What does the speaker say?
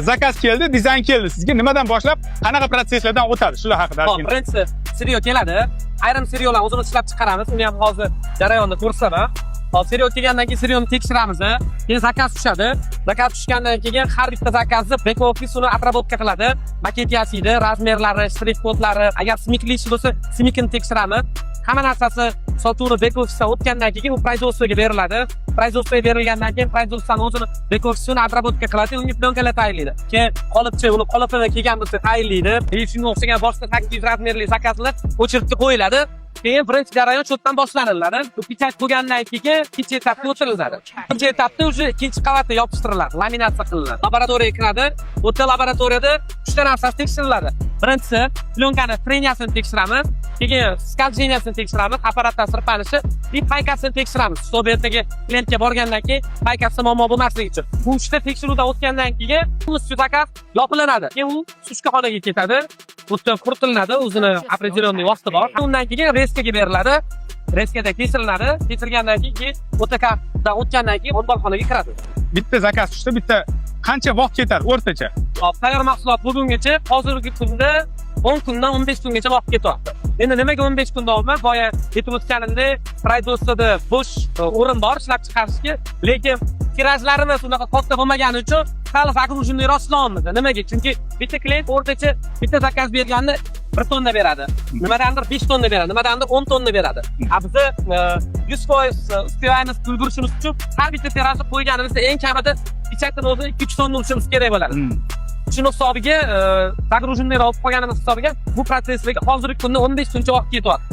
Заказ keldi, dizayn keldi. Sizga nimadan boshlab, qanaqa protsesslardan o'tadi? Shular haqida Hop, ozgina. Birinchisi сырьё keladi. Ayrim сырьё larni o'zimiz ishlab chiqaramiz. Uni ham hozir jarayonda ko'rsataman. Hop, сырьё kelgandan keyin сырьё ni tekshiramiz. Keyin заказ tushadi. Заказ tushgandan keyin har bitta заказ ni back office uni обработка qiladi. Maket yasaydi, размер lari, shtrix kodlari, agar смик li ish bo'lsa, смик ini tekshiramiz. Hamma narsasi sotuvni back officedan o'tgandan keyin u производство ga beriladi. Производство ga berilgandan keyin производство ni o'zini back office uni обработка qiladi, unga plyonkalar tayinlaydi. Keyin qolipchi uni qolipida kelgan bo'lsa tayinlaydi. И shunga o'xshagan boshqa 800 размер li заказ lar очередь ga qo'yiladi. Keyin birinchi jarayon shu yerdan boshlaniladi. Bu печать bo'lgandan keyin ikkinchi etapga o'tiriladi. Ikkinchi etapda уже ikkinchi qavatda yopishtiriladi, laminatsiya qilinadi. Laboratoriyaga kiradi. Bu yerda laboratoriyada uchta narsasi tekshiriladi. Birinchisi plyonkani трения sini tekshiramiz, keyin скольжения sini tekshiramiz, apparatdan sirpanishi и пайка sini tekshiramiz. Чтобы ertaga klientga borgandan keyin пайка sida muammo bo'lmasligi uchun. Bu uchta tekshiruvdan o'tgandan keyin полностью заказ yopilinadi. Keyin u сушка xonaga ketadi. Bu yerda quritilinadi, o'zini определенный vaqti bor. Undan keyin резка ga beriladi. Резка da kesilinadi. Kesilgandan keyin OTKdan o'tgandan keyin omborxonaga kiradi. Bitta заказ tushdi, bitta qancha vaqt ketadi o'rtacha? Hop, tayyor mahsulot bugungacha, hozirgi kunda 10 kundan 15 kungacha vaqt ketyapti. Endi nimaga 15 kun deyapman? Boya aytib o'tganimdek, производство da bo'sh o'rin bor ishlab chiqarishga, lekin tirajlarimiz unaqa katta bo'lmagani uchun hali загруженный roq ishlayapmiz. Nimaga? Chunki bitta klient o'rtacha bitta заказ berganda 1 tonna beradi. Nimadandir 5 tonna beradi, nimadandir 10 tonna beradi. A biza 100% успеваемость ulgurishimiz uchun har bitta tirajni qo'yganimizda eng kamida печать ni o'zi 2-3 tonna urishimiz kerak bo'ladi. Shuni hisobiga, загруженный olib qolganimiz hisobiga bu protsessga hozirgi kunda 15 kuncha vaqt ketyapti.